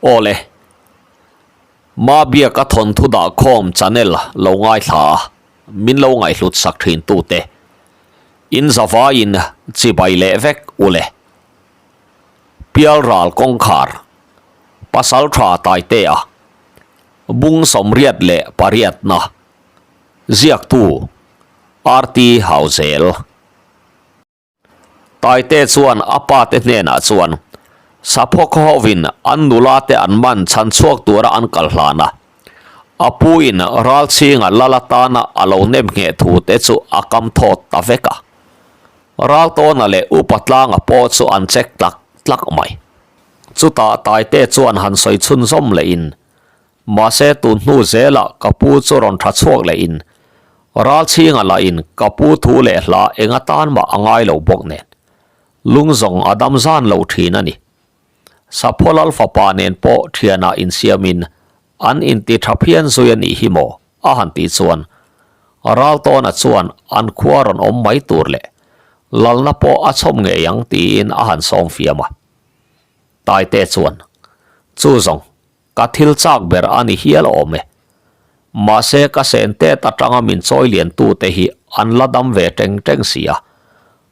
Aw le, Mabiaka thawnthu dahkhawm channel lo ngaithla a, min lo ngaihhlut sak thin tute in zavaiin chibai leh vek u le. Pialral kawngkhar, Pasaltha Taitea, Bung 88na, Ziaktu, RT Hauzel. Taite chuan a pa te hnenah chuan sapho khaw hovin an nula te an man chhan chhuak tura an kal hlan a, a pu in ral chhinga lal atana a lo nem ngheh thu te chu a kam thawt ta vek a. Ral tawna leh upa tlanga pawh chu an check tlak tlak mai. Chutah Taite chuan han sawi chhunzawm leh in Mahse tun hnu zelah ka pu chu rawn tha chhuak leh in Ralchhinga lah in ka pu thu leh hla eng atan mah a ngai lo bawk nen lung zawng a dam zan lo thin a ni. Sapho lal fapa nen pawh thianah insiam in an inti tha phian zui a nih hi maw a han tih chuan Raltawna chuan an khua rawn awm mai tur leh lalna pawh a chhawm ngei ang tiin a han sawm fiam a. Taite chuan chu zawng Ka thil chak ber a ni hial awm e. Mahse ka sen tet atanga min chawi lian tu te hi an la dam ve teng teng si a,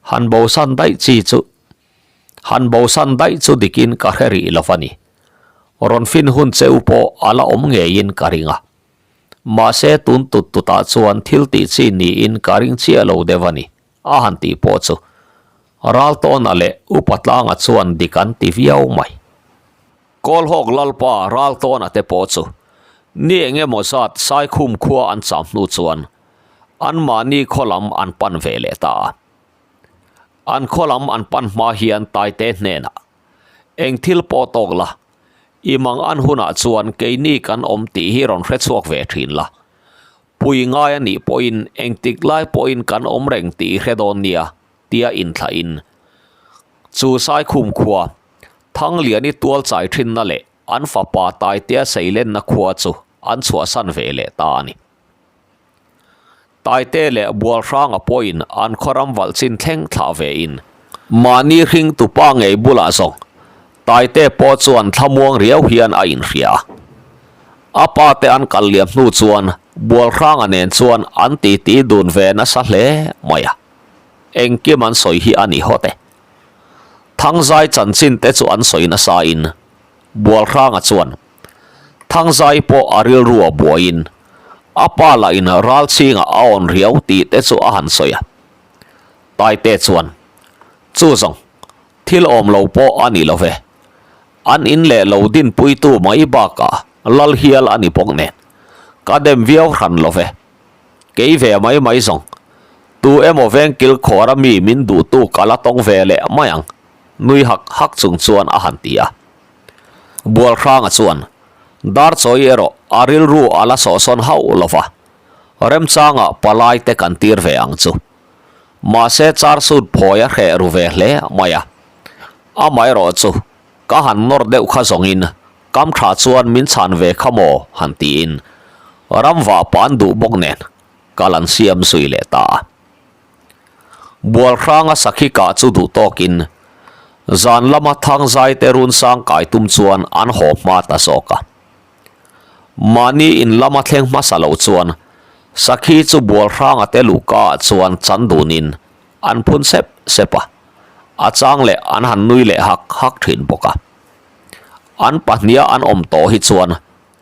han bosan daih chi chu han bosan daih chu dikin ka hre rih lo a ni. Rawn fin hun cheu pawh a la awm ngeiin ka ring a. Mahse tun tut tutah chuan thil tih chi niin ka ring chiah lo deuh a ni a han tih pawh chu Raltawna leh Upa Tlanga chuan dik an ti viau mai. Kawlhawk Lalpa Raltawna te pawh chu ni eng emaw zat Saikhum khua an cham hnu chuan anmahni khaw lam an pan ve leh ta a. An khaw lam an pan hma hian Taite hnenah, Eng thil pawh tawk la, i mang an hunah chuan keini kan awm tih hi rawn hre chhuak ve thin la. Pui ngai a nih pawhin engtik lai pawhin kan awm reng tih i hre dawn nia, tia inthlahin chu Saikhum khua Thangliani tual chai thinna leh an fapa Taitea seilenna khua chu an chhuahsan ve leh ta a ni. Taite leh Bualhranga pawhin an khawram valh chin thleng thlah vein mahni hring tupa ngei bulah zawng Taite pawh chuan thlamuang riau hian a inhria a. A pa te an kal liam hnu chuan Bualhranga nen chuan an titi dun ve nasa hle mai a. Engkim an sawi hi a ni hawt e. Thangzai chanchin te chu an sawi nasa in Bualhranga chuan Thangzai pawh a rilru a buaiin a pa lah in Ralchhinga a awn riau tih te chu a han sawi a. Taite chuan Chu zawng thil awm lo pawh a ni lo ve. An in leh lo dinpuitu mai bakah lal hial a ni bawk nen ka dem viau hran lo ve. Kei ve mai mai zawng, tu emaw vengkil khawra mi min duhtu ka la tawng ve leh mai ang, nui hak hak chung chuan a han ti a. Bualhranga chuan Darchawi erawh a rilru a la sawhsawn hauh lo va, remchangah palai te kan tir ve ang chu. Mahse char suit phawi a hreh ru ve hle mai a. Amaherawh chu ka han nawr deuh kha zawngin Kam tha chuan min chhan ve kha maw? han tiin ram vah pan duh bawk nen kal an siam zui leh ta a. Bualhranga sakhi kah chu duh tawkin zan lama Thangzai te run sang kai tum chuan an haw hma ta zawk a. Mahni in lama thleng hmasa lo chuan sakhi chu Bualhranga te luhka ah chuan chan dunin an phun sep sep a, a chang leh an han nui leh hak hak thin bawk a. An pahniha an awm tawh hi chuan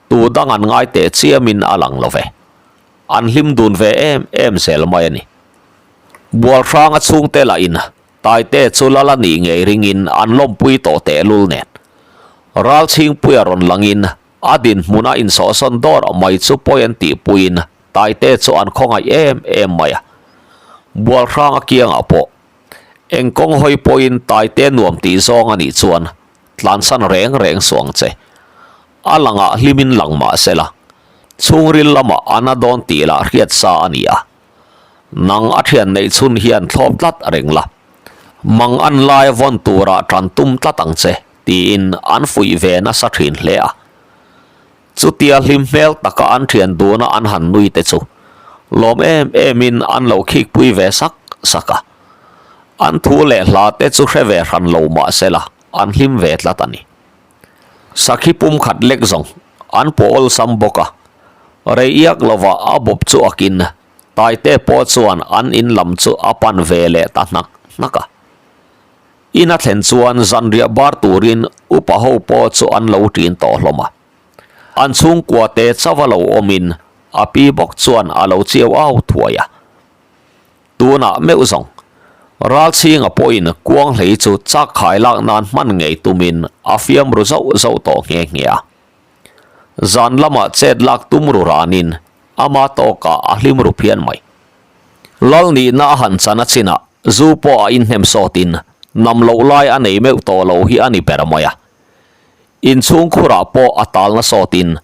tu dang an ngai teh chiamin a lang lo ve. An hlim dun ve em em zel mai a ni. Bualhranga chhungte lahin Taite chu lal a nih ngei ringin an lawmpui tawh tehlul nen. Ralchhingpuia rawn langin a dinhmuna insawhsawn dawr mai chu pawi an tihpuiin Taite chu an khawngaih em em mai a. Bualhranga kiangah pawh Eng kawng hawi pawhin Taite nuam tih zawng a nih chuan tlansan reng reng suh ang che. A langah hlimin lang mah se la, chhungril lamah a na dawn tih lah hriat sa a ni a. Nang a thian neih chhun hian thlawp tlat reng la, mang an lai vawn turah tan tum tlat ang che tiin an fuih ve nasa thin hle a. Chutia hlim hmel taka an thian duna an han nui te chu lawm em emin an lo khikpui ve sak sak a. An thu leh hla te chu hre ve hran lo mah se la, an hlim ve tlat a ni. Sakhi pum khat lek zawng an pawh awlsam bawk a, rei iak lova a bawp chu akin Taite pawh chuan an in lam chu a pan ve leh ta hnak hnak a. In a thlen chuan zanriah bar turin upa ho pawh chu an lo ṭin tawh hlawm a. An chhungkua te chauh a lo awmin a pi bawk chuan a lo chiau au thuai a. Tunah meuh zawng, Ralchhinga pawhin kuanghlei chu chak khai lak nan hman ngei tumin a fiam ru zauh zauh tawh nghe nghe a. Zan lamah chet lak tum ru ranin ama tawkah a hlim ru phian mai. Lal nihna a han chan a chinah zu pawh a inhnem sawtin nam loh lai a nei meuh tawh lo hi a ni ber mai a. Inchhung khurah pawh a talna sawtin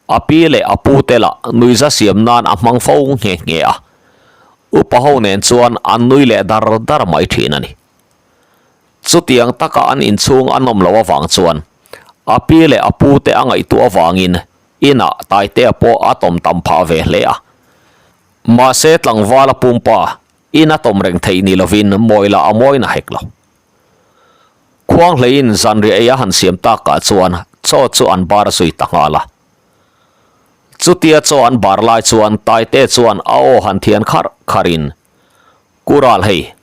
a pi leh a pu te lah nuiza siam nan a hmang fo nghe nghe a. Upa ho nen chuan an nui leh dar dar mai thin a ni. Chutiang taka an inchhung a nawm loh avang chuan a pi leh a pu te a ngaihtuah avangin inah Taitea pawh a tawm tam phah ve hle a. Mahse tlangvala pumpa in a tawm reng theih ni lovin mawi lah a mawi na hek lo. Khuanghleiin zanriah ei a han siam takah chuan chaw chu an bar zui ta nghal a. Chutia chaw an bar lai chuan Taite chuan a aw han thian kharh kharhin, Kural hei,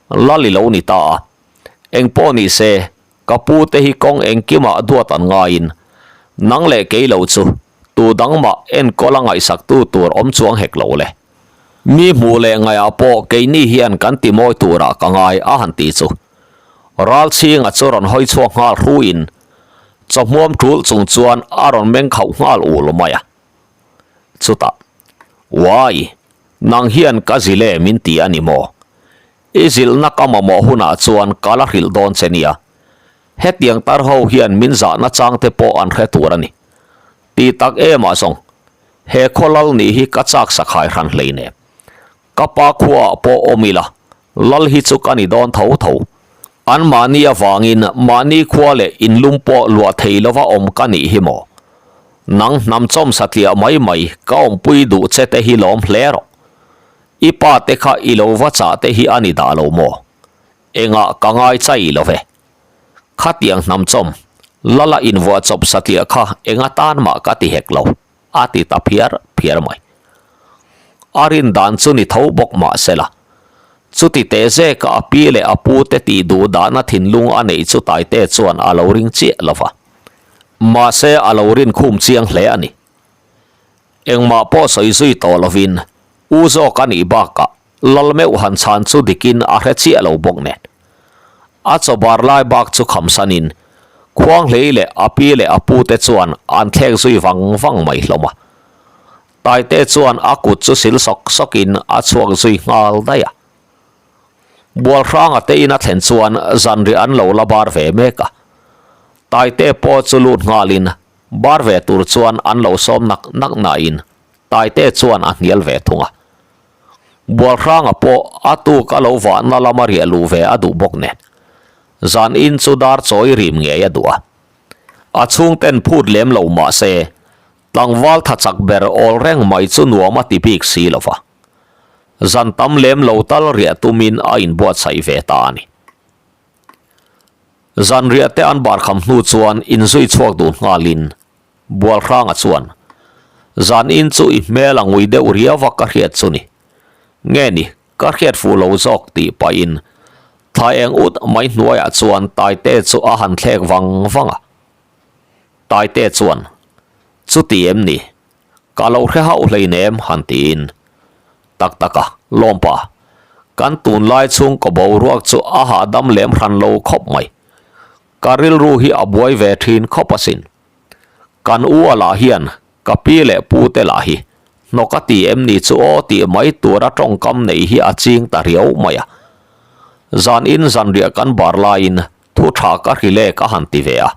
lal i lo ni ta a. Engpawh ni se, ka pu te hi kawng engkimah duat an ngaiin, nang leh kei lo chu tu dang mah enkawl a ngaihsaktu tur awm chuang hek lo le. Mi hmuh leh ngaihah pawh keini hian kan ti mawi turah ka ngai a han ti chu. Ralchhinga chu rawn hawi chhuak nghal hruiin chawhmuam tul chung chuan a rawn meng khauh nghal ul mai a. Chutah, Uai, nang hian ka zil e min ti a ni maw? I zilhna ka mamawh hunah chuan ka la hrilh dawn che nia. Hetiang tar ho hian min zahna chang te pawh an hre tur a ni. Ti tak em ah zawng, he khaw lal nih hi ka chak sakhai hran hleinem. Ka pa khuaah pawh awm ila, lal hi chu ka ni dawn tho tho. An mahni avangin mahni khua leh inlum pawh luah thei lova awm ka nih hi maw? Nang hnam chawm satliah mai mai ka awmpui duh che te hi lawm hle rawh. I pa te kha i lo va chah te hi a ni dah lo maw? Engah ka ngai chai lo ve. Khatiang hnam chawm, lala invuah chawp satliah kha enga tan mah ka ti hek lo, a ti ta phiar phiar mai. A rin dan chu ni tho bawk mah se la. Chuti teh zeka a pi leh a pu te tih duh dahna thinlung a neih chu Taite chuan a lo ring chiah lo va. Mahse a lo rin khum chiang hle a ni. Engmah pawh sawi zui tawh lovin u zawk a nih bakah Lal meuh han chhan chu dikin a hre chiah lo bawk nen. A chaw bar lai bak chu khamsanin Khuanghlei leh a pi leh a pu te chuan an thlek zui vang vang mai hlawm a. Taite chuan a kut chu sil sawk sawkin a chhuak zui nghal daih a. Bualhranga te in a thlen chuan zanriah an lo la bar ve mek a. Taite pawh chu lut nghalin bar ve tur chuan an lo sawm nak nak nain Taite chuan a hnial ve thung a. Bualhranga pawh a tuk a lo vahna lama riah luh ve a duh bawk nen, zan in chu dar chawi rim ngei a duh a. A chhungten phut lem lo mah se, tlangval tha chak ber awl reng mai chu nuam a ti bik si lo va. Zan tam lem lo tal riah tumin a inbuatsaih ve ta a ni. Zan riah te an barkham hnu chuan inzui chhuak dun nghalin Bualhranga chuan, Zan in chu i hmel a ngui deuh riau a ka hriat chu ni. Nge ni, ka hriat fuh lo zawk tih pahin thla eng ut mai hnuaiah chuan Taite chu a han thlek vang vang a. Taite chuan, Chuti em ni? Ka lo hre hauh hleinem han tiin. Tak tak a, lawmpa, kan tunlai chhungkaw boruak chu a hahdam lem hran lo khawp mai. Ka rilru hi a buai ve thin khawp asin. Kan u a lah hian ka pi leh pu te lah hi hnawk a ti em ni chu aw tih mai tura tawngkam neih hi a ching ta riau mai a. Zan in zanriah kan bar laiin thu tha ka hri le ka han ti ve a,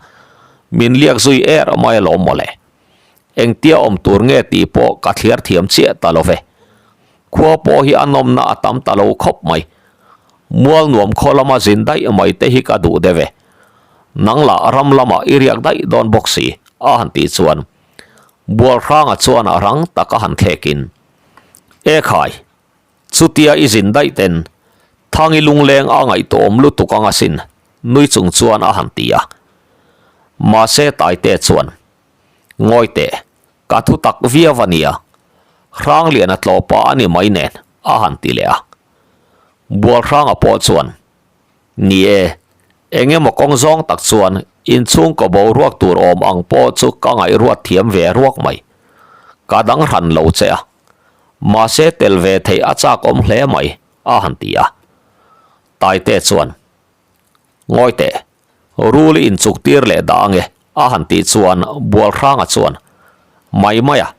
min liak zui er mai alawm mawle. Engtia awm tur nge tih pawh ka thliar thiam chiah ta lo ve. Khua pawh hi a nawmna a tam ta lo khawp mai. Mual nuam khaw lama zin daih mai te hi ka duh deuh e. Nang lah ram lamah i riak daih dawn bawk si, a han tih chuan Bualhranga chuan a rang tak a han thlekin, E khai, chutia i zin daih ten Thangi lungleng a ngaihtuahawm lutuk ang asin, nui chung chuan a han ti a. Mahse Taite chuan, Ngawi teh, ka thu tak viau a nia, Hrangliana tlawhpa a ni mai nen, a han ti leh a. Bualhranga pawh chuan, Ni e, eng emaw kawng zawng tak chuan inchhungkaw boruak tur awm ang pawh chu ka ngaihruat thiam ve ruak mai. Ka dang hran lo che a, mahse tel ve theih a chak awm hle mai, a han ti a. Taite chuan, Ngawi teh, rul i inchuk tir leh dah ange, a han tih chuan Bualhranga chuan, Mai mai a,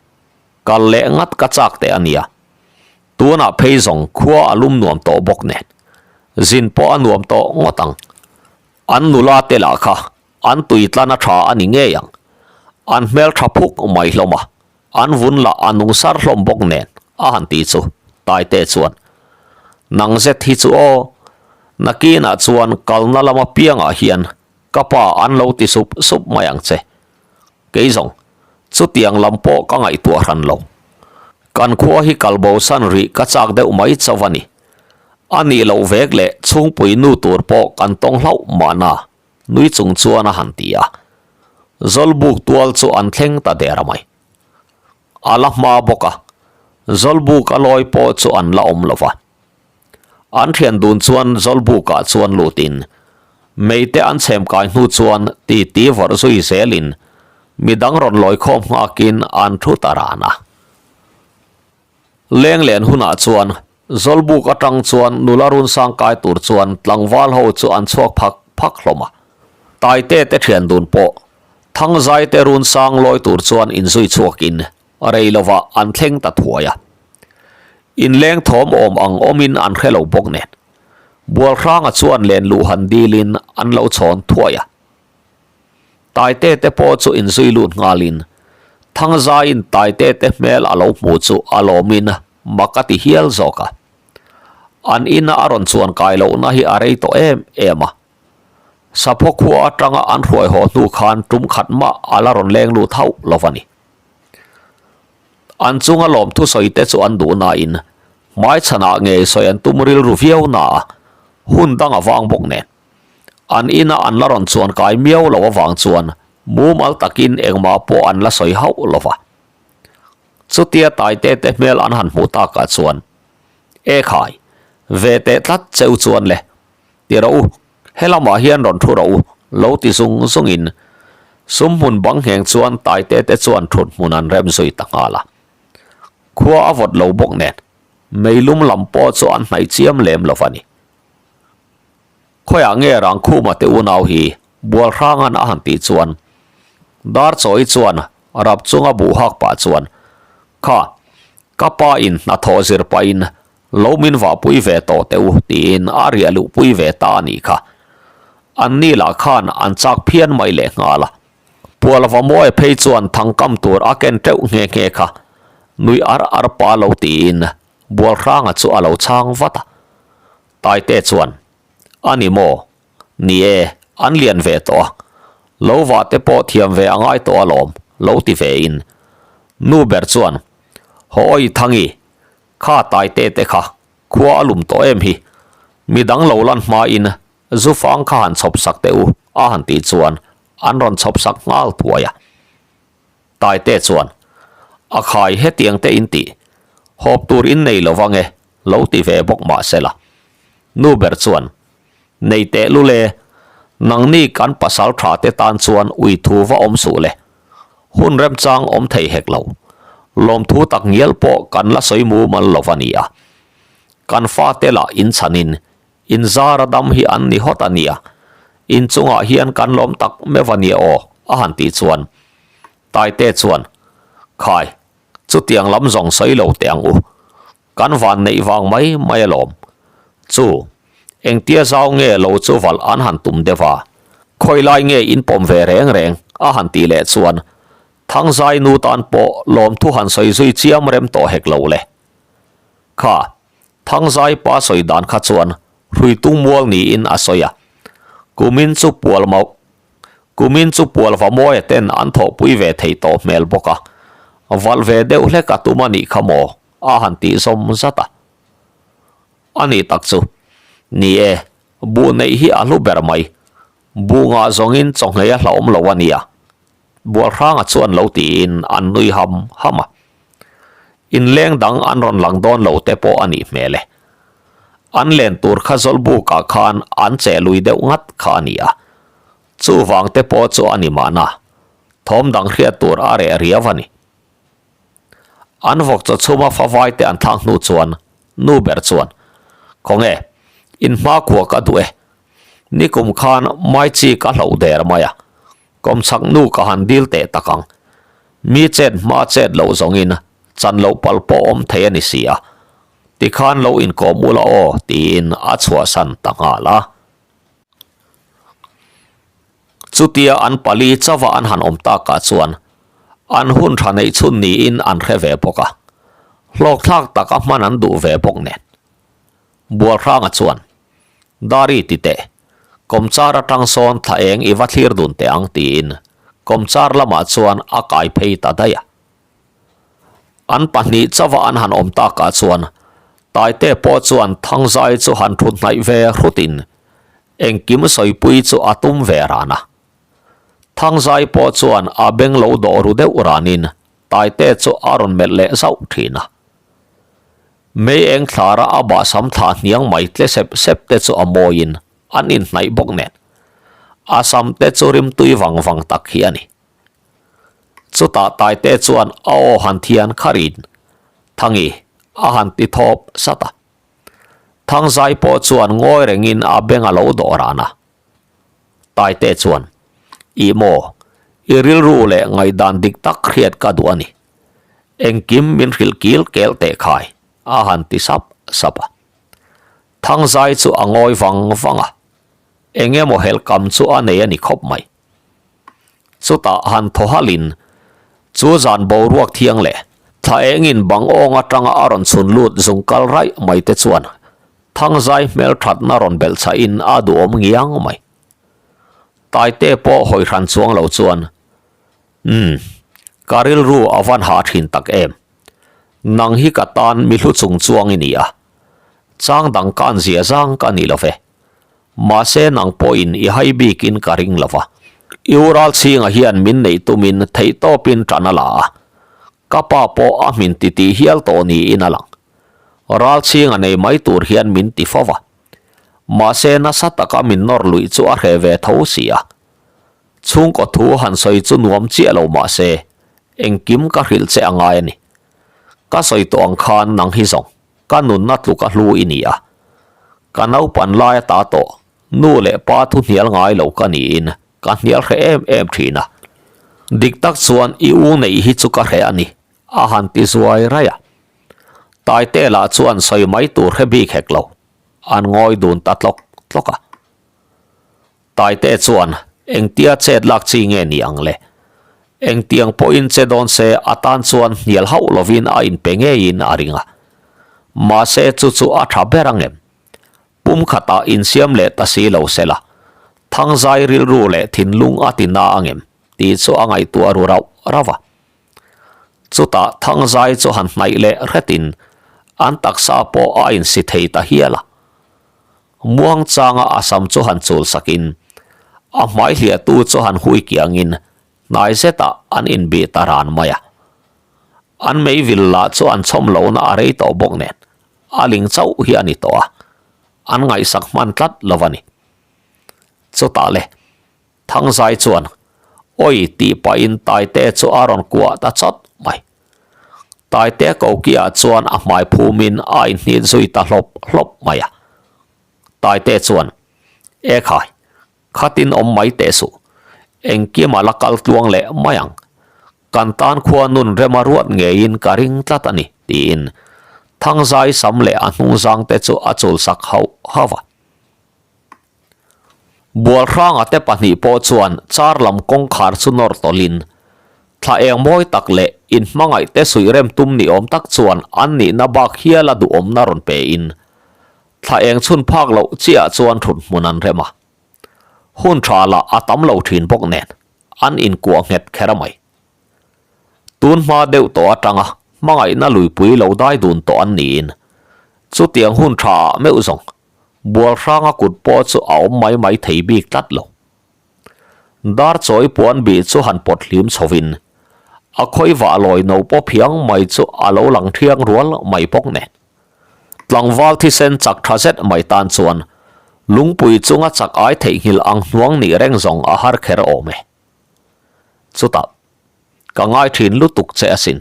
kal leh ngat ka chak teh a nia. Tunah phei zawng khua a lum nuam tawh bawk nen, zin pawh a nuam tawh ngawt ang. An nula te lah kha an tui tlan a tha a ni ngei ang. An hmel tha phuk mai hlawm a, an vun lah a nung sar hlawm bawk nen a han ti chu Taite chuan, Nang zet hi chu aw, nakinah chuan kalna lama piangah hian ka pa an lo ti sup sup mai ang che. Kei zawng, chutiang lam pawh ka ngaihtuah hran lo. Kan khua hi kal bosan rih ka chak deuh mai chauh a ni. A nih loh vek leh chhungpui nu tur pawh kan tawng hlauh mahna, nui chung chuan a han ti a. Zawlbuk tual chu an thleng ta der a mai. A la hma bawk a, Zawlbuk a lawi pawh chu an la awm lo va. An thian dun chuan Zawlbukah chuan lutin meite an chhem kai hnu chuan titi vawrh zui zelin midang rawn lawi khawm nghakin an thu ta ran a. Lenglen hunah chuan Zawlbuk atang chuan nula run sang kai tur chuan tlangval ho chu an chhuak phak phak hlawm a. Taite te thian dun pawh Thangzai te run sang lawi tur chuan inzui chhuakin rei lovah an thleng ta thuai a. Inleng thawm awm ang awmin an hre lo bawk nen. Bualhranga chuan len luh han dilin an lo chhawn thuai a. Taite te pawh chu inzui lut nghalin Thangzaiin Taite te hmel a lo hmuh chu a lawmin mak a ti hial zawk a. An ina a rawn chuan kai lohna hi a rei tawh em em a. Sapho khua atanga an hruai haw hnu khan tum khat mah a la rawn leng lut hauh lo a ni. An chunga lawmthu sawi te chu an duh nain hmaichhanah ngei sawi an tum rilru viau na a, hun dang a vang bawk nen. An ina an la rawn chuan kai miau lo avang chuan mumal takin engmah pawh an la sawi hauh lo va. Chutia Taite te hmel an han hmuh takah chuan, E khai, ve teh tlat cheu chuan le, Ti rawh u, helamah hian rawn thu rawh u, lo ti zung zungin sum hmun bang ngheng chuan Taite te chuan thut hmun an rem zui ta nghal a. Khua a vawt lo bawk nen, meilum lam pawh chu an hnaih chiam lem lo va ni. Khawiah nge Rangkhuma te unau hi Bualhrangan a han tih chuan Darchawi chuan rap chunga buh hak pah chuan, Kha, ka pa in hnathawh zir pahin Lo min vahpui ve tawh teh u tiin a riah luhpui ve ta a nih kha. Anni lah khan an chak phian mai leh nghal a. Pualva Mawia phei chuan thangkam tur a ken teuh nghe nghe kha. Nui ar ar pa lo tiin Bualhranga chu a lo chhang vat a. Taite chuan, A ni maw? Ni e, an lian ve tawh a. Lo vah te pawh thiam ve a ngai tawh alawm, lo ti ve in. Nu ber chuan, Haw awi Thangi, Kha Taite te kha khua a lum tawh em hi? Midang lo lan hmain zu fang kha han chhawp sak teh u a han tih chuan an rawn chhawp sak nghal thuai a. Taite chuan, A khai hetiang te in tih, hawp tur in nei lo vang e, lo ti ve bawk mah se la. Nu ber chuan, Nei teh lule, nangni kan pasal tha te tan chuan ui thu va awm suh le. Hun remchang awm thei hek lo. Lawmthu tak ngial pawh kan la sawi mumal lo va nia. Kan fate lah inchhanin inzara dam hi an ni hawt a nia. Inchungah hian kan lawm tak meuh a nia aw, a han tih chuan Taite chuan, Khai, chutiang lam zawng sawi lo teh ang u. Kan van neih vang mai mai alawm. Chu, engtia zau nge lo chu valh an han tum deuh a, khawi lai nge in pawm ve reng reng a han tih leh chuan Thangzai nu tan pawh lawmthu han sawi zui chiam rem tawh hek lo le. Kha, Thangzai pa sawi dan kha chuan Hruitung mual niin a sawi a, kumin chu pual mauh Kumin chu Pualva Mawia ten an thawhpui ve thei tawh hmel bawk a, valh ve deuh hlek a tum a nih kha maw a han tih zawm zat a. A nih tak chu, ni e, buh neih hi a hlu ber mai. Bunga zawngin chawhngei a hlauhawm lo a nia, Bualhranga chuan lo tiin an nui ham ham a. Inleng dang an rawn lang dawn lo te pawh a nih hmel e. An len tur kha Zawlbukah khan an che lui deuh ngat kha a ni a. Chuvang te pawh chu a ni mahna, thawm dang hriat tur a reh riau a ni. An vawk chaw chhuma favai te an thlak hnu chuan nu ber chuan, Khawnge, in hma khua ka duh e. Nikum khan mai chi ka hloh der mai a, kawmchhak nu ka han dil teh tak ang. Mi chet hma chet loh zawngin chan loh pal pawh awm thei a ni si a, tikhan lo inkawm ula aw tiin a chhuahsan ta nghal a. Chutia an pali chauha an han awm takah chuan an hun tha neih chhun niin an hre ve bawk a, hlawkthlak taka hman an duh ve bawk nen. Bualhranga chuan, Dari ti teh, kawmchar atang sawn thla eng i va thlir dun teh ang tiin kawmchar lamah chuan a kai phei ta daih a. An pahnih chauha an han awm takah chuan Taite pawh chuan Thangzai chu han thut hnaih ve hrutin engkim sawipui chu a tum ve ran a. Thangzai pawh chuan a beng lo dawh ru deuh ranin Taite chu a rawn melh leh zauh thin a. Mei eng thlara a bahsam thlah hniang mai tle sep sep te chu a mawiin an inhnaih bawk nen a sam te chu rimtui vang vang tak hi a ni. Chutah Taite chuan a aw han thian kharin, Thangi, a han ti thawp sat a. Thangzai pawh chuan ngawi rengin a beng a lo dawh ran a. Taite chuan, Ih maw, i rilru leh ngaihdan dik tak hriat ka duh a ni. Engkim min hrilh kil kel teh khai, a han ti sap sap a. Thangzai chu a ngawi vang vang a, eng emaw helhkam chu a nei a ni khawp mai. Chutah han thaw halin chu zan boruak thiang leh thla engin bang awng atanga a rawn chhun lut zung kal raih mai te chuan Thangzai hmel thatna rawn belh chhahin a duhawm ngiang mai. Taite pawh hawi hran chuang lo chuan, Umm, ka rilru a van hah thin tak em. Nang hi ka tan mi hlu chung chuang i ni a, chang dang ka an zia zang ka ni lo ve. Mahse nang pawhin i hai bikin ka ring lo va. I u Ralchhinga hian min neih tumin theihtawpin tan a la a, ka pa pawh a hmin titih hial tawh niin a lang. Ralchhinga nei mai tur hian min ti fo va. Mahse nasa taka min nawr luih chu a hreh ve tho si a. Chhungkaw thu han sawi chu nuam chiah lo mahse engkim ka hrilh che a ngai a ni. Ka sawi tawh ang khan nang hi zawng. Ka nunna tluk a hlu i ni a. Ka naupan lai ata tawh nu leh pa thu hnial ngai lo ka niin ka hnial hreh em em thin a. Dik tak chuan i u neih hi chu ka hreh a ni, a han ti zuai raih a. Taite lah chuan sawi mai tur hre bik hek lo, an ngawi dun ta tlawk tlawk a. Taite chuan engtia chet lak chi nge ni ang le? Engtiang pawhin che dawn se a tan chuan hnial hauh lovin a inpe ngeiin a ring a. Mahse chu chu a tha ber ang em? Pum khatah insiam leh ta si lo se la, thangzai rilru leh thinlung a ti na ang em tih chu a ngaihtuah ru rauh rauh a. Chutah thangzai chu han hnaih leh hretin an taksa pawh a insi thei ta hial a. Muang changa a sam chu han chul sakin a hmai hliahtu chu han hui kiangin hnai zetah an inbih ta ran mai a. An meivil lah chu an chhawm lohna a rei tawh bawk nen a ling chauh hi a ni tawh a, an ngaihsak hman tlat lo a ni. Chutah le Thangzai chuan Awi tih pahin Taite chu a rawn kuah ta chawt mai. Taite kokiah chuan a hmai phumin a inhnit zui ta hlawp hlawp mai a. Taite chuan, E khai, khatin awm mai teh suh. Engkima la kal tluang leh mai ang. Kan tan khua nun rema ruat ngeiin ka ring tlat a ni, tiin Thangzai sam leh a hnungzangte chu a chulsak hauh hauh a. Bualhranga te pahnih pawh chuan car lam kawngkhar chu nawr tawlhin, thla eng mawi tak leh inhmangaih te suih rem tum ni awm tak chuan an nihna bak hiala duhawmna rawn pein, thla eng chhun phak loh chiah chuan thut hmun an rem a. Hun tha lah a tam lo thin bawk nen, an inkuah nghet kher mai. Tun hma deuh tawh atanga hmangaihna luipui lo dai dun tawh an niin, chutiang hun tha ah meuh zawng Bualhranga kut pawh chu a awm mai mai thei bik tlat lo. Darchawi puan bih chu han pawt hlim chhovin a khawi vah lawi no pawh phiang mai chu a lo lang thiang rual mai bawk nen. Tlangval thisen chak tha zet mai tan chuan lungpui chunga chak ai theihnghilh ang hnuang nih reng zawng a har kher awm e. Chutah, ka ngai thin lutuk che asin.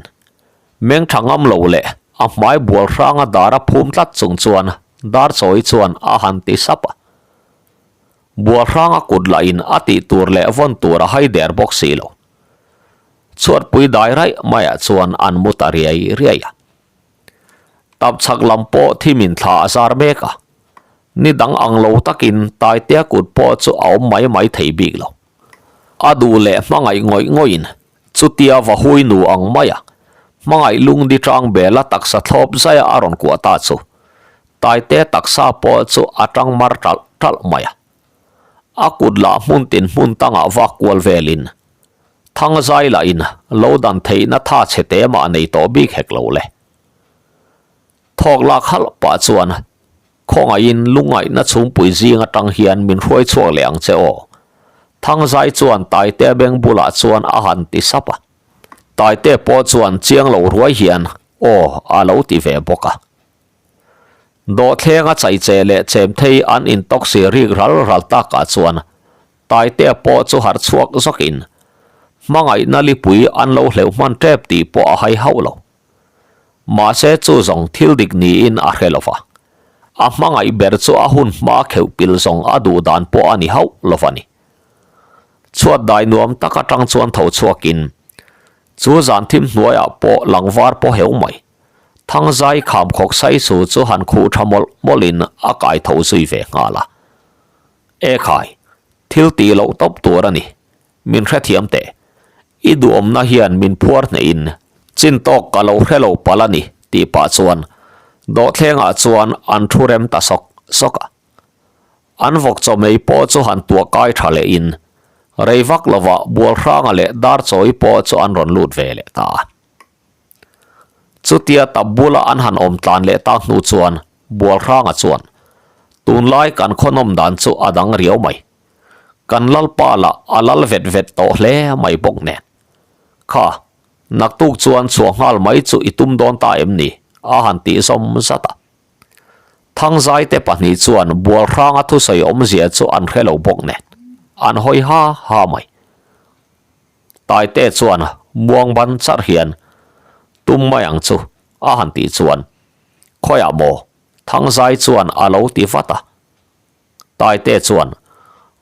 Meng tha ngam lo leh a hmai bual hranga dar a phum tlat chung chuan Darchawi chuan a han ti sap a. Bual hranga kut lah in a tih tur leh vawn tur a hai der bawk si lo. Chhuatpui dai raih maiah chuan an mu ta riai riai a. Tap chhak lam pawh thimin thla a zar mek a, ni dang ang lo takin Taitea kut pawh chu a awm mai mai thei bik lo. A duh leh hmangaih ngawih ngawihin chutia va hui nu ang maia hmangaih lungdi tang bela taksa thlawp zaia a rawn kuah ta chu Taitea taksa pawh chu a tang mar ṭalh ṭalh mai a. A kut lah hmun tin hmun tangah vak kual velin Thangzai lahin lo dan theihna tha chhe te mah nei tawh bik hek lo le. Thawk lak halh pah chuan khawngaihin lungngaihna chhungpui zing atang hian min hruai chhuak leh ang che aw. Thangzai chuan Taitea beng bulah chuan a han ti sap a. Taitea pawh chuan chiang lo ruai hian aw a lo ti ve bawk a. Dawhthlenga chaiche leh chemthei an intawksi rik ral ral takah chuan Taitea pawh chu harh chhuak zawkin hmangaihna lipui an lo hleuh hman tep tih pawh a hai hauh lo. Mahse chu zawng thil dik niin a hre lo va, a hmangaih ber chu a hun hma kheuh pil zawng a duh dan pawh a ni hauh lo va ni. Chhuat dai nuam tak atang chuan tho chhuakin chu zan thim hnuaiah pawh langvar pawh heu mai. Thangzai kham khawk saisu chu han khuh tha mawlh mawlhin a kai tho zui ve nghal a. E khai, thil tih loh tawp tur a ni. Min hrethiam teh. I duhawmna hian min phuar hnehin chin tawk ka lo hre lo palh a ni tih pah chuan dawhthlengah chuan an thu rem ta sawk sawk a. An vawk chawmei pawh chu han tuah kai tha lehin rei vak lovah Bualhranga leh Darchawi pawh chu an rawn lut ve leh ta a. Chutia tap bula an han awm tlan leh tak hnu chuan Bualhranga chuan, Tunlai kan khawnawm dan chu a dang riau mai. Kan lalpa lah a lal vet vet tawh hle mai bawk nen. Kha, naktuk chuan chhuah nghal mai chu i tum dawn ta em ni? a han tih zawm zat a. Thangzaite pahnih chuan Bualhranga thusawi awmzia chu an hre lo bawk nen, an hawi ha ha mai. Taite chuan muang ban charh hian, Tum mai ang chu, a han tih chuan, Khawiah maw? Thangzai chuan a lo ti vat a. Taite chuan,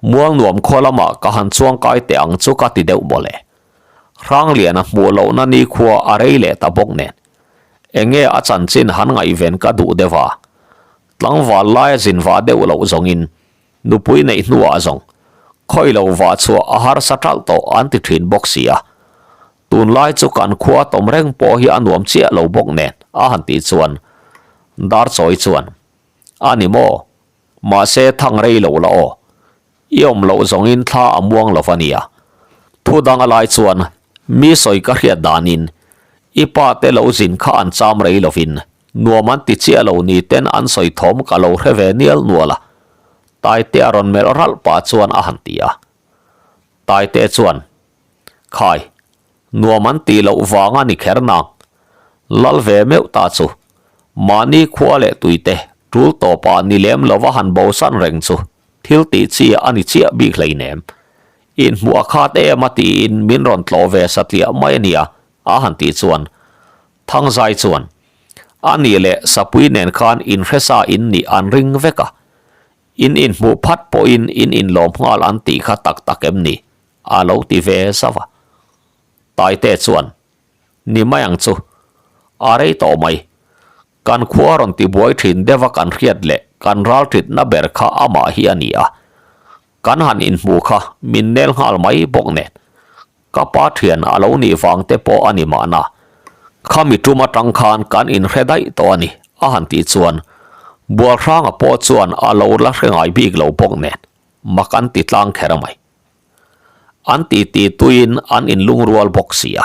Mualnuam khaw lamah ka han chuang kai teh ang chu ka ti deuh mawle. Hrangliana hmuh lohna nikhua a rei leh ta bawk nen. Enge a chanchin han ngaihven ka duh deuh a. Tlangval laia zin vah deuh loh zawngin Nupui neih hnuah zawng khawi lo vah chhuah a harsa ṭalh tawh an ti ṭhin bawk si a. Tunlai chu kan khua tawm reng pawh hi a nuam chiah lo bawk nen a han tih chuan Darchawi chuan, A ni maw? Mahse thang rei lo la aw. I awm loh zawngin thla a muang lo va nia. Thu dang a lai chuan mi sawi ka hriat danin i pa te lo zin kha an cham rei lovin Nuam an ti chiah lo ni ten an sawi thawm ka lo hre ve nial nual a, Taite a rawn melh ralh pah chuan a han ti a. Taite chuan, Khai, nuam an tih loh vang a ni kher nang. Lal ve meuh ta chu, mahni khua leh tuite tul tawpah ni lem lova han bosan reng chu thil tih chi a ni chiah bik hleinem. Inhmuh a khat em a tiin min rawn tlawh ve satliah mai a nia a han tih chuan Thangzai chuan, A nih leh Sapui nen khan inhresa in nih an ring vek a, in inhmuh phat pawhin in inlawm nghal an tih kha tak tak em ni? a lo ti ve zauh a. Taite chuan, Ni mai ang chu, a rei tawh mai. Kan khua rawn tibuai thin deuh a kan hriat leh kan ralṭitna ber kha amah hi a ni a. Kan han inhmuh kha min nel nghal mai bawk nen. Ka pa thian a lo nih vang te pawh a ni mahna. Khami tum atang khan kan inhre daih tawh a ni, a han tih chuan Bualhranga pawh chuan a lo la hre ngai bik lo bawk nen mak an ti tlang kher mai. An ti ti tuiin an inlungrual bawk si a.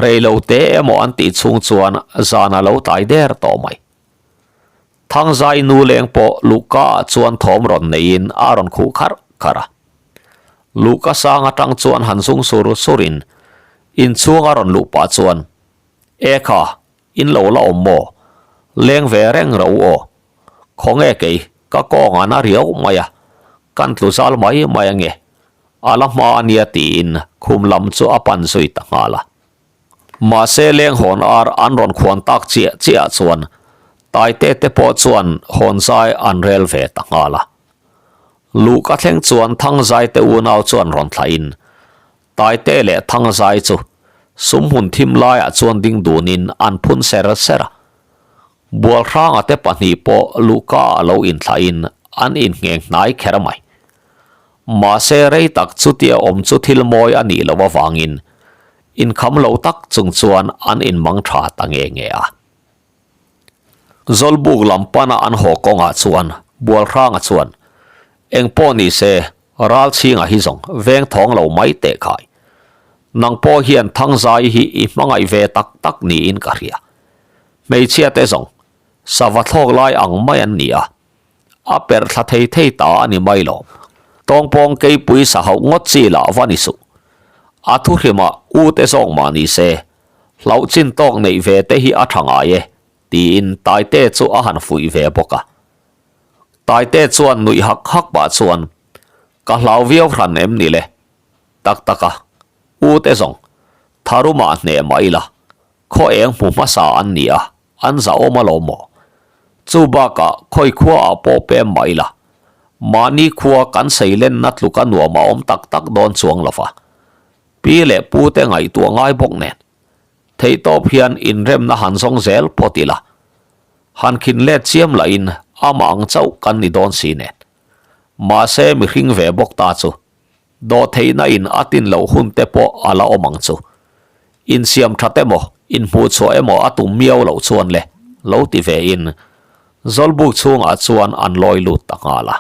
Rei lo te emaw an tih chhung chuan zan a lo tlai der tawh mai. Thangzai nu leng pawh luhka ah chuan thawm rawn neiin a rawn khuh kharh kharh a. Luhka sang atang chuan han zung sur surin inchhung a rawn luh pah chuan, E kha, in lo la awm maw? Leng ve reng ro aw. Khawnge kei, ka kawng a na riau mai a, kan tlu zal mai mai ange. A la hma a nia tiin khum lam chu a pan zui ta nghal a. Mahse leng hawn ar an rawn khuan tak chiah chiah chuan Taite te pawh chuan hawn zai an rel ve ta nghal a. Luhka thleng chuan Thangzai te unau chuan rawn thlahin Taite leh Thangzai chu sumhmun thim laiah chuan ding dunin an phun ser ser a. Bualhranga te pahnih pawh luhka ah lo inthlahin an inngheng hnai kher mai. Mahse rei tak chutia awm chu thil mawi a nih loh avangin inkham lo tak chung chuan an inmang tha ta nge nge a. Zawlbuk lam pana an haw kawngah chuan Bualhranga chuan, Eng pawh ni se, Ralchhinga hi zawng veng thawng lo mai teh khai. Nang pawh hian Thangzai hi i hmangaih ve tak tak niin ka hria. Hmeichhia te zawng, sava thlawk lai ang mai an ni a, a perh thla thei thei ta a ni mai lo. Tawngpawng keipui sa hauh ngawt chi lah va ni suh. A thu hrimah u te zawk mah ni se, hlauh chin tawk neih ve te hi a tha ngai e, tiin Taite chu a han fuih ve bawk a. Taite chuan nuih hak hak pah chuan, Ka hlau viau hran em ni le? Tak tak a, u te zawng, tharumah hneh mah ila, Khaw eng hmu hmasa an ni a, an zahawm alawm maw? Chu bakah khawi khuaah pawh pem mah ila, mahni khua kan seilenna tluka nuam a awm tak tak dawn chuang lo va. Pi leh pu te ngaihtuah ngai bawk nen, theihtawp hian inremna han zawng zel phawt ila, han khin let chiam lahin amah ang chauh kan ni dawn si nen. Mahse mihring ve bawk ta chu Dawhtheihna in a tin loh hun te pawh a la awm ang chu. Insiam that emaw, inhmuhchhuah emaw a tum miau loh chuan le, lo ti ve in Zawlbuk chhungah chuan an lawi lut ta nghal a.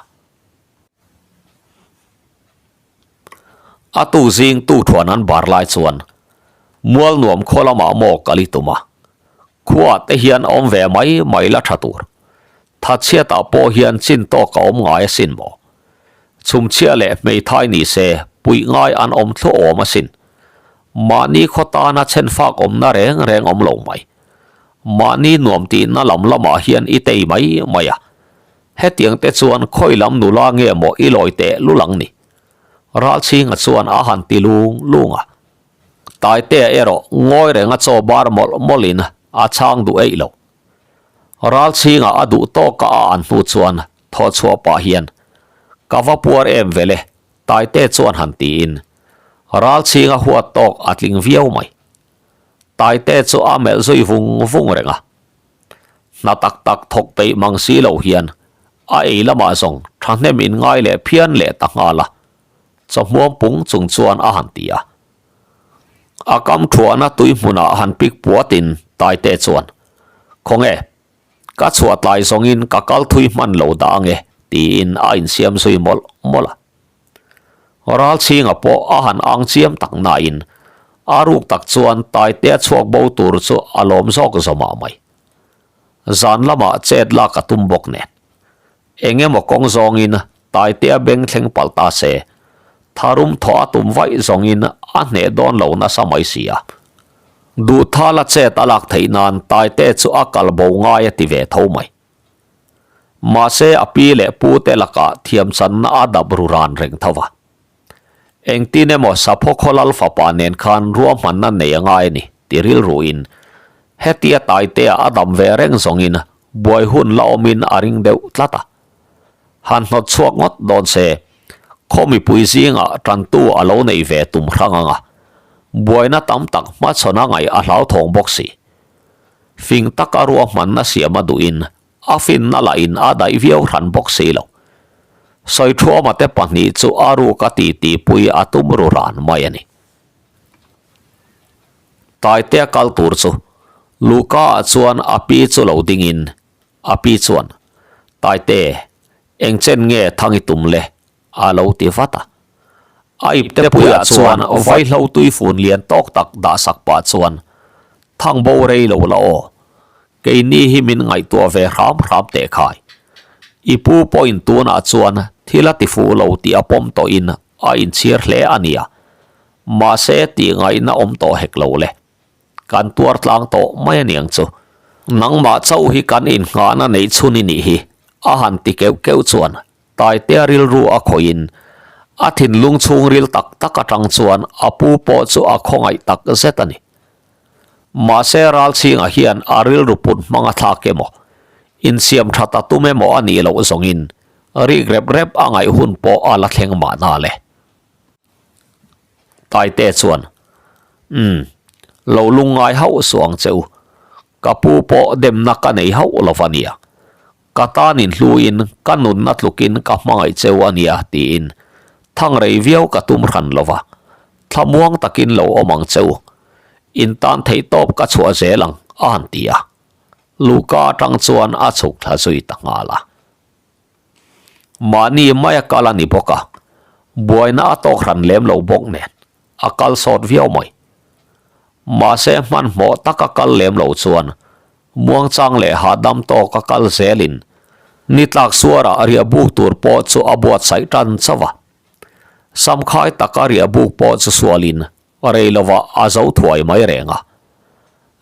A tu zing tu thuan an bar lai chuan mual nuam khaw lamah maw kal i tum a, khuaah te hian awm ve mai mai la tha tur. Thatchhiatah pawh hian chin tawk a awm ngai asin maw? Chhumchhia leh hmeithai ni se puih ngai an awm thluah awm asin. Mahni khaw tana chhenfak awmna reng reng awm lo mai. Mahni nuam tihna lam lamah hian i tei mai mai a. Hetiang te chuan khawi lam nula nge maw i lawi teh lul ang ni? Ralchhinga chuan a han ti lung lung a. Taitea erawh ngawi renga chaw bar mawlh mawlhin a chhang duh eih lo. Ralchhinga a duh tawk a a an hnu chuan thaw chhuah pah hian, Ka va puar em vele, Taite chuan han tiin Ralchhinga huat tawk a tling viau mai. Taite chu a melh zui vung vung reng a. Hna tak tak thawk peih mang si lo hian a ei lamah zawng thahnem in ngai leh phian leh ta nghal a, chawhmuam pung chung chuan a han ti a. A kam thuahna tui hmunah han pik puatin Taite chuan, Khawnge, ka chhuah tlai zawngin ka kal thui hman lo dah ange, tiin a insiam zui mawlh mawlh a. Ralchhinga pawh a han ang chiam tak nain a ruk tak chuan Taitea chhuak bo tur chu a lawm zawk zawmah mai. Zan lamah chet lak a tum bawk nen. Eng emaw kawng zawngin Taitea beng thleng palh ta se, tharum thawh a tum vaih zawngin a hneh dawn lo nasa mai si a. Duhthala chet a lak theih nan Taite chu a kal bo ngai a ti ve tho mai. Mahse a pi leh pu te lakah thiamchanna a dap ru ran reng tho va. Engtin emaw Sapho Khawlal fapa nen khan ruahmanna nei a ngai a ni ti rilruin hetia Taitea a dam ve reng zawngin buai hun la awmin a ring deuh tlat a. Han hnawt chhuak ngawt dawn se, khaw mipui zingah tantu a lo nei ve tum hrang ang a, buaina tam tak hmachhawn a ngaih a hlauthawng bawk si. Fing taka ruahmanna siam a duhin a finna lahin a daih viau hran bawk si lo. Sawiṭhuama te pahnih chu a ruk a titipui a tum ru ran mai a ni. Taitea kal tur chu Luka ah chuan a pi chu lo dingin a pi chuan, Taite, eng chen nge thang i tum le? a lo ti vat a. A ipte puiah chuan vaihlo tuifun lian tawk tak dah sak pah chuan, Thang bo rei lo la aw, keini hi min ngaihtuah ve hram hram teh khai. I pu pawhin tunah chuan thil a ti fuh lo tih a pawm tawhin a inchhir hle a nia. Mahse tihngaihna awm tawh hek lo le. Kan tuar tlang tawh mai aniang chu. Nangmah chauh hi kan innghahna neih chhun i nih hi, a han ti keuh keuh chuan Taitea rilru a khawihin a thinlung chhungril tak tak atang chuan a pu pawh chu a khawngaih tak zet a ni. Mahse Ralchhinga hian a rilru put hmang a thlak emaw, insiam that a tum emaw a nih loh zawngin rik rep rep a ngaih hun pawh a la thleng mahna le. Taite chuan, Umm, lo lungngai hauh suh ang che u. Ka pu pawh demna ka nei hauh lo va nia. Ka tan inhluin ka nunna tlukin ka hmangaih cheu a nia tiin thang rei viau ka tum hran lo va, thlamuang takin lo awm ang cheu. In tan theihtawp ka chhuah zel ang a han ti a. Luhka atang chuan a chhuk thla zui ta nghal a. Mahni maia kal a ni bawk a, buaina a tawk hran lem lo bawk nen a kal sawt viau mai. Mahse hmanhmawh taka kal lem lo chuan Muangchang leh hahdam tawk a kal zelin ni tlak suarah riah buk tur pawh chu a buatsaih tan chauh a. Samkhai taka riah buk pawh chu sualin rei lovah a zo thuai mai reng a.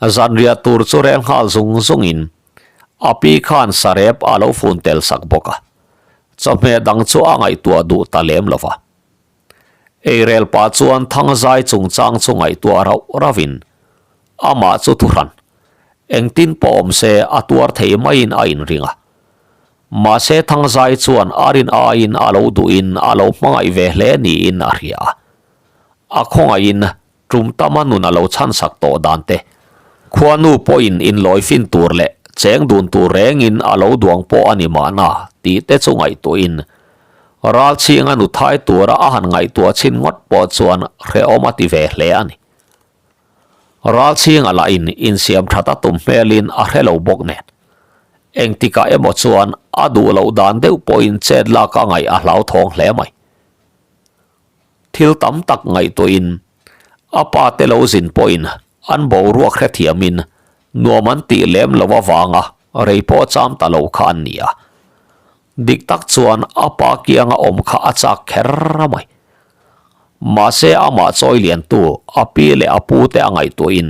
Zanriah tur chu rel nghal zung zungin a pi khan sarep a lo fun tel sak bawk a. Chawhmeh dang chu a ngaihtuah duh ta lem lo va. Eirel pah chuan Thangzai chungchang chu ngaihtuah rauh rauhin amah chu thuhran engtin pawh awm se a tuar thei maiin a inring a. Mahse Thangzai chuan a rin aiin a lo duhin a lo hmangaih ve hle niin a hria a. A khawngaihin Tum tama nun a lo chhansak tawh dan te, khuanu pawhin inlawi fin tur leh cheng dun tur rengin a lo duang pawh a ni mahna tih te chu ngaihtuahin Ralchhinga nu thai tura a han ngaihtuah chhin ngawt pawh chuan hrehawm a ti ve hle a ni. Ralchhinga lahin insiam that a tum hmelin a hre lo bawk nen engtikah emaw chuan a duh loh dan deuh pawhin chet lak a ngaih a hlauthawng hle mai. Thil tam tak ngaihtuahin a pa te lo zin pawhin an boruak hrethiamin nuam an tih lem lo avanga rei pawh cham ta lo kha an ni a. Dik tak chuan a pa kianga awm kha a chak kher a mai. Mahse amah chawi liantu a pi leh a pu te a ngaihtuahin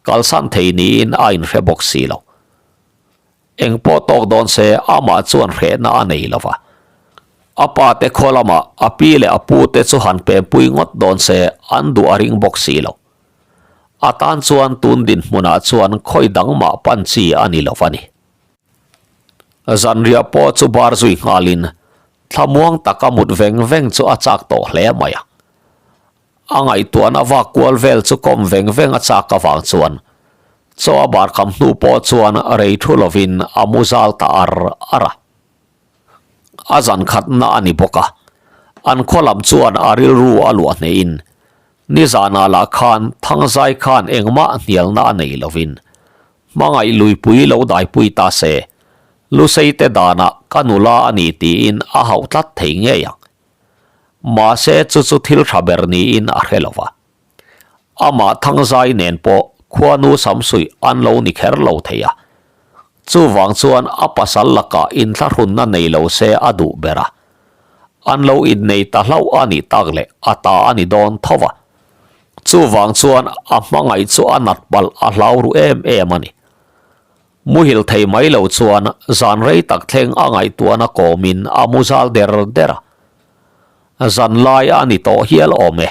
kalsan thei niin a inhre bawk si lo. Eng pawh tawk dawn se amah chuan hrehna a nei lo va. A pa te khaw lamah a pi leh a pu te chu han pempui ngawt dawn se an duh a ring bawk si lo. A tan chuan tun dinhmunah chuan khawi dang mah pan chi a ni lo va ni. Zanriah pawh chu bar zui nghalin thlamuang taka mut veng veng chu a chak tawh hle mai a. A ngaihtuahna vak kual vel chu kawm veng veng a chak avang chuan chaw a bar kham hnu pawh chuan rei thu lovin a mu zal ta ar ar a. A zan khatna a ni bawk a, an khaw lam chuan a rilru a luah hnehin nizanah lah khan Thangzai khan engmah hnialna a nei lovin hmangaih luipui lo daipui ta se, Luseite danah ka nula a ni tiin a hauh tlat thei ngei ang. Mahse chu chu thil tha ber niin a hre lo va. Amah Thangzai nen pawh khuanu Samsuih an lo ni kher lo thei a. Chuvang chuan a pasal lakah inthlahrunna nei lo se a duh ber a. An lo innei ta hlauh a nih tak leh a ta a ni dawn tho va. Chuvang chuan a hmangaih chu a nat palh a hlau ru em em a ni. Muhil thei mai lo chuan zan rei tak thleng a ngaihtuahna kawmin a mu zal der der a. Zan lai a ni tawh hial awm e.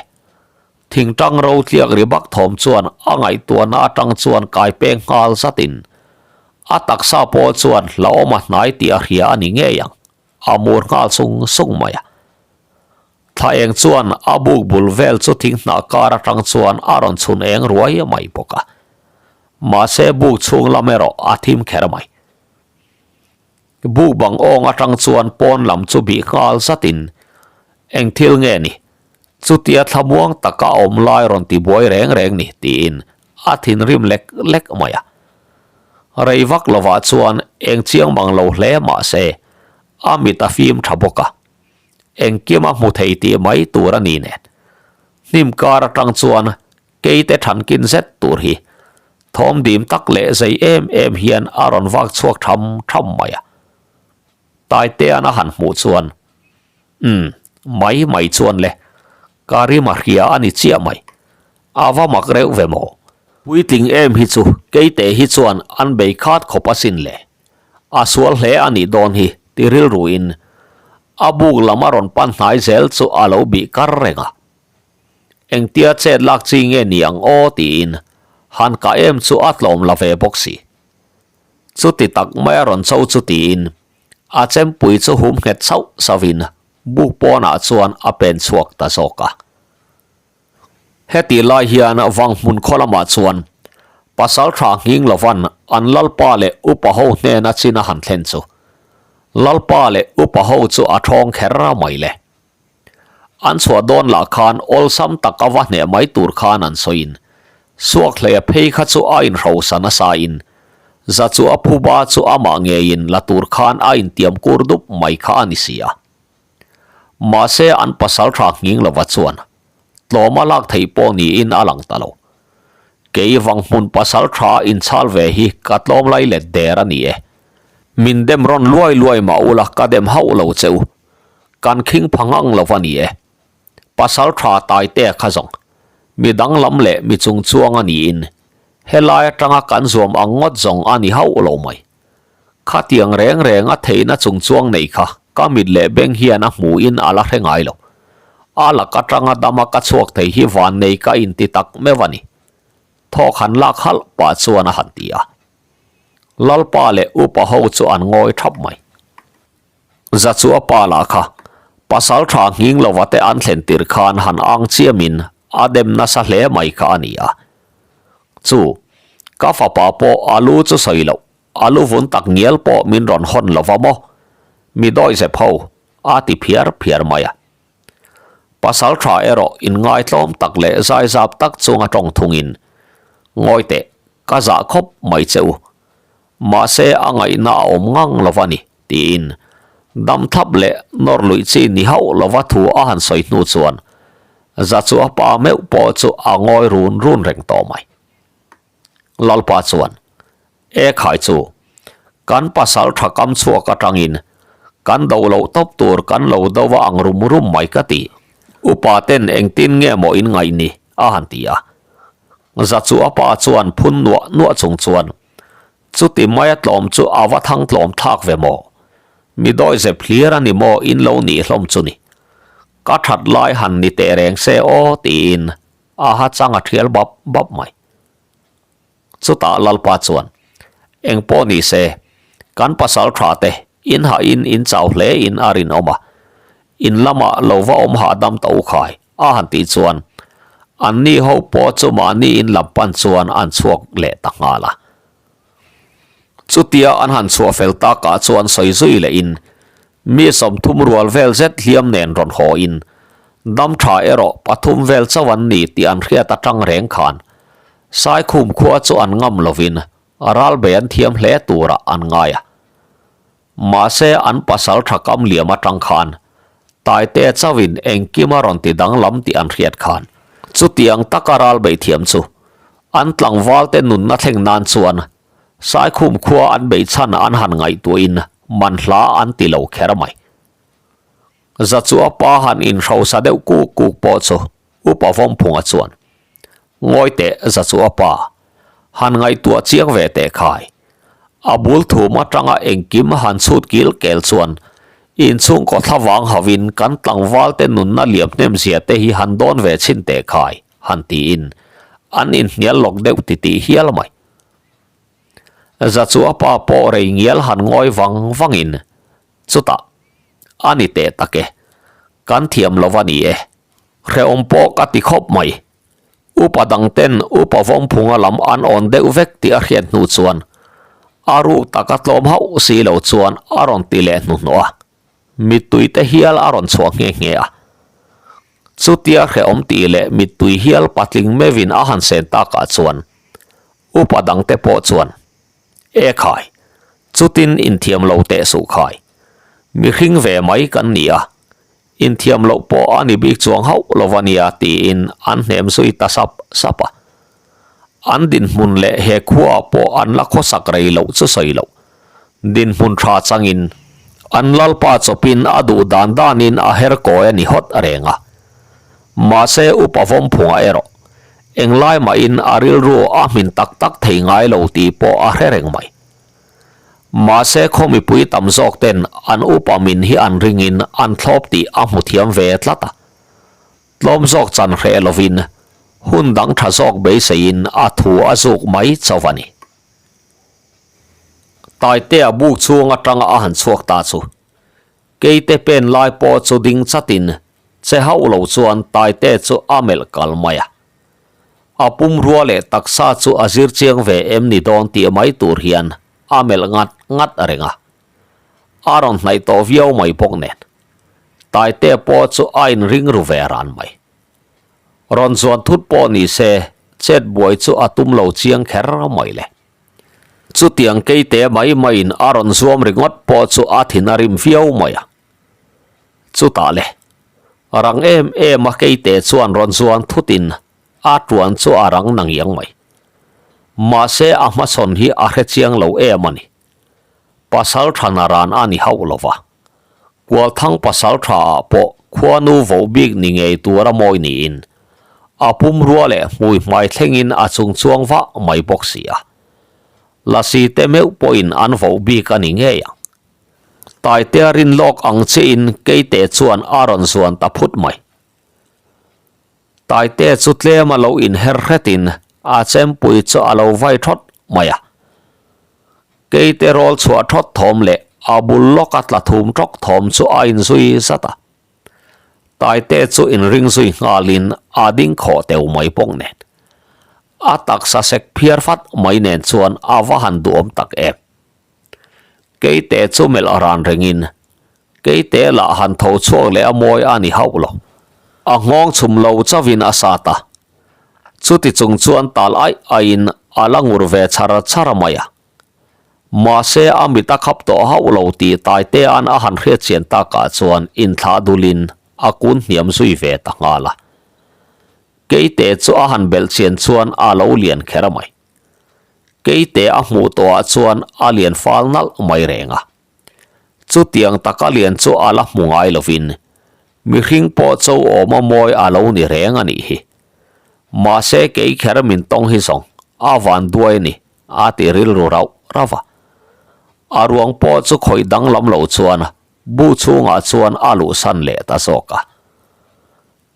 Thingtang ro tliak ri bak thawm chuan a ngaihtuahna atang chuan kai peng nghal zatin a taksa pawh chuan hlauhawm a hnai tih a hria a ni ngei ang, a mur nghal sung sung mai a. Thla eng chuan a buk bul vel chu thing hnah kar atang chuan a rawn chhun eng ruai mai bawk a. Mahse buk chhung lam erawh a thim kher mai. Buk bang awng atang chuan pawn lam chu bih nghal zatin eng thil nge ni? Chutia thlamuang taka awm lai rawn ti buai reng reng ni tiin a thinrim lek lek mai a. Rei vak lovah chuan eng chiang mang lo hle mahse a mit a fim tha bawk a. Engkim a hmu thei tih mai tur a ni nen. Hnim kar atang chuan keite thankin zet tur hi thawm dim tak leh zei em em hian a rawn vak chhuak tham tham mai a. Taitean a han hmuh chuan, Umm, mai mai chuan le. Ka rim a hria a ni chiah mai. A va mak reuh ve maw? Puitling em hi chu keite hi chuan an bei khat khawp asin le. A sual hle a nih dawn hi ti rilruin a buk lam a rawn pan hnai zel chu a lo bih kar reng a. Engtia chet lak chi nge ni ang aw tiin han kah em chu a tlawm la ve bawk si. Chuti tak mai a rawn cho chu tiin a chempui chu hum nghet chauh sauhin buk pawnah chuan a pen chhuak ta zawk a. Heti lai hian Vanghmun khaw lamah chuan pasal tha nghing lovan an lalpa leh upa ho hnena chin a han thlen chu lalpa leh upa ho chu a thawng kher mai le. An chhuah dawn lah khan awlsam tak a va hneh mai tur khan an sawiin Suakhleia phei kha chu a inhrosa nasa in za chu a phuba chu amah ngeiin la tur khan a intiam kur dup mai kha a ni si a. Mahse an pasal tha nghing lova chuan tlawm a lak theih pawh niin a lang ta lo. Kei Vanghmun pasal tha inchhal ve hi ka tlawm lai let der a ni e. Min dem rawn luai luai mah ula ka dem hauh lo che u. Kan khing pha ngang lo a ni e. Pasal tha Taitea kha zawng, mi danglam leh mi chungchuang a niin, helai atanga kan zuam ang ngawt zawng a ni hauh lo mai. Khatiang reng reng a theihna chungchuang nei kha ka mit leh beng hian a hmuhin a la hre ngai lo. A lak atanga dama ka chhuak thei hi vannei ka inti tak meuh a ni. Thawk han lak halh pah chuan a han ti a. Lalpa leh upa ho chu an ngawi thap mai. Za chu a pa lah kha pasal tha nghing lova te an thlen tir khan han ang chiamin a dem nasa hle mai kha a ni a. Chu, ka fapa pawh a lu chu sawi loh, a lu vun tak ngial pawh min rawn hawn lova maw? Mi dawihzep ho, a ti phiar phiar mai a. Pasal tha erawh inngaitlawm tak leh zaizap tak chunga tawng thungin, Ngawi teh, ka zah khawp mai che u. Mahse a ngaihna a awm ngang lo va ni, tiin dam thlap leh nawr luih chi ni hauh lova thu a han sawi hnu chuan za chu a pa meuh pawh chu a ngawi run run reng tawh mai. Lalpa chuan, E khai chu, kan pasal tha kam chhuak atangin kan do loh tawp tur kan lo do va ang rum rum mai ka ti. Upa ten engtin nge maw in ngaih ni? a han ti a. Za chu a pa chuan phun nuah nuah chung chuan, Chuti maia tlawm chu a va thang tlawm thlak ve maw? Mi dawi zep hlir a ni maw in lo nih hlawm chu ni? Ka that lai han ni teh reng se aw tiin a ha chang a thial bap bap mai. Chutah Lalpa chuan, Eng pawh ni se, kan pasal tha te in hahin in chau hle in a rinawm a, in lamah lo va awm hahdam ta u khai. A han tih chuan anni ho pawh chu mahni in lam pan chuan an chhuak leh ta nghal a. Chutia an han chhuah fel takah chuan sawi zui lehin mi 30 rual vel zet hliam nen rawn haw in dam tha erawh pathum vel chauh an ni tih an hriat atang reng khan Saikhum khua chu an ngam lovin ral bei an thiam hle turah an ngai a. Mahse an pasal tha kam liam atang khan Taite chauhin engkim a rawn ti danglam tih an hriat khan chutiang taka ral bei thiam chu an tlangvalte nunna thleng nan chuan Saikhum khua an bei chhan an han ngaihtuahin manhla an ti lo kher mai. Za chu a pa han inhrosa deuh kuk kuk pawh chu Upa Vawmphunga chuan, Ngawi teh za chu a pa, han ngaihtuah chiang ve teh khai. A bul thum atanga engkim han chhut kil kel chuan inchhungkaw thlavang hovin kan tlangvalte nunna liam hnem zia te hi han dawn ve chhin teh khai, han tiin an inhnial lawk deuh titih hial mai. Za chu a pa pawh rei ngial han ngawi vang vangin Chutah, a ni teh tak e, kan thiam lo a ni e. Hrehawm pawh ka ti khawp mai. Upa dang ten upa Vawmphunga lam an awn deuh vek tih a hriat hnu chuan a ruk taka tlawm hauh si lo chuan a rawn ti leh hnuhnawh a, mittui te hial a rawn chhuah nghe nghe a. Chutia hrehawm tih leh mittui hial patling meuhin a han sen takah chuan upa dang te pawh chuan E khai, chutin inthiam lo teh suh khai. Mihring ve mai kan ni a, inthiam loh pawh a ni bik chuang hauh lo a nia tiin an hnem zui ta sap sap a. An dinhmun leh he khuaah pawh an la khawsak rei loh chu sawi loh. Dinhmun tha changin an lalpa chawpin a duh dan danin a her kawi a ni hawt reng a. Mahse Upa Vawmphunga erawh englai mahin a rilru a hmin tak tak thei ngai lo tih pawh a hre reng mai. Mahse khaw mipui tam zawk ten an upa min hi an ringin an thlawp tih a hmu thiam ve tlat a. Tlawm zawk chan hreh lovin hun dang tha zawk beiseiin a thu a zuk mai chauh a ni. Taitea buk chhung atanga a han chhuak ta chu Keite pen lai pawh chu ding chatin che hauh lo chuan Taite chu a melh kal mai a. A pumrua leh taksa chu a zir chiang ve em ni dawn tih mai tur hian a melh ngat ngat reng a. A rawn hnaih tawh viau mai bawk nen Taite pawh chu a inring ru ve ran mai. Rawn zuan thut pawh ni se chet buai chu a tum lo chiang kher mai le. Chutiang keite mai maiin a rawn zuam ringawt pawh chu a thin a rim viau mai a. Chutah le, rang em em a keite chuan rawn zuan thutin a tuan chu a rang na ngiang mai. Mahse a hmachhawn hi a hre chiang lo em a ni. Pasal tha na ran a ni hauh lo va. Kualthang pasal tha ah pawh khuanu voh bik ni ngei tur a mawi niin a pumrua leh hmui hmai thlengin a chung chuang vah mai bawk si a. Lasi te meuh pawhin an voh bik a ni ngei ang. Taitea rin lawk ang chiahin Keite chuan a rawn zuan ta phut mai. Taite chu tlem a lo inher hretin a chempui chu a lo vai thawt mai a. Keite rawl chhuah thawt thawm leh a bul lawka tla thum tawk thawm chu a inzui zat a. Taite chu inring zui nghalin a ding khawh teu mai bawk nen. A taksa sek phiar fat mai nen chuan a va han duhawm tak em. Keite chu melh ran rengin Keite lah han tho chhuak leh a mawi a ni hauh lo. A nghawng chhum lo chauhin a sat a. Chuti chung chuan tal aih aihin a la ngur ve char char a mai a. Mahse a mit a khap tawh hauh lo tih Taitea'n a han hriatchian takah chuan inthlah dulin a kun hniam zui ve ta nghal a. Keite chu a han belhchian chuan a lo lian kher a mai. Keite a hmuh tawhah chuan a lian fal nalh mai reng a. Chutiang taka lian chu a la hmu ngai lovin mihring pawh cho awm a mawi a lo ni reng a nih hi. Mahse kei kher min tawng hi zawng a van duai a ni a ti rilru rauh rauh a. A ruang pawh chu khawih danglam lo chuan bu chhungah chuan a luhsan leh ta zawk a.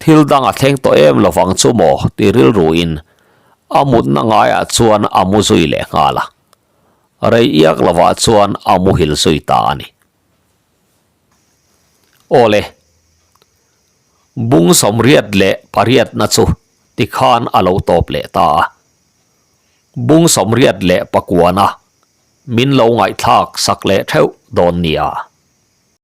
Thil dang a thleng tawh em lovang chu maw ti rilruin a mutna ngaiah chuan a mu zui leh nghal a. Rei iak lovah chuan a muhil zui ta a ni. Awle, bung 88 leh pariatna chu tikhan a lo tawp leh ta a. Bung 89 min lo ngaihthlak sak leh theuh dawn nia.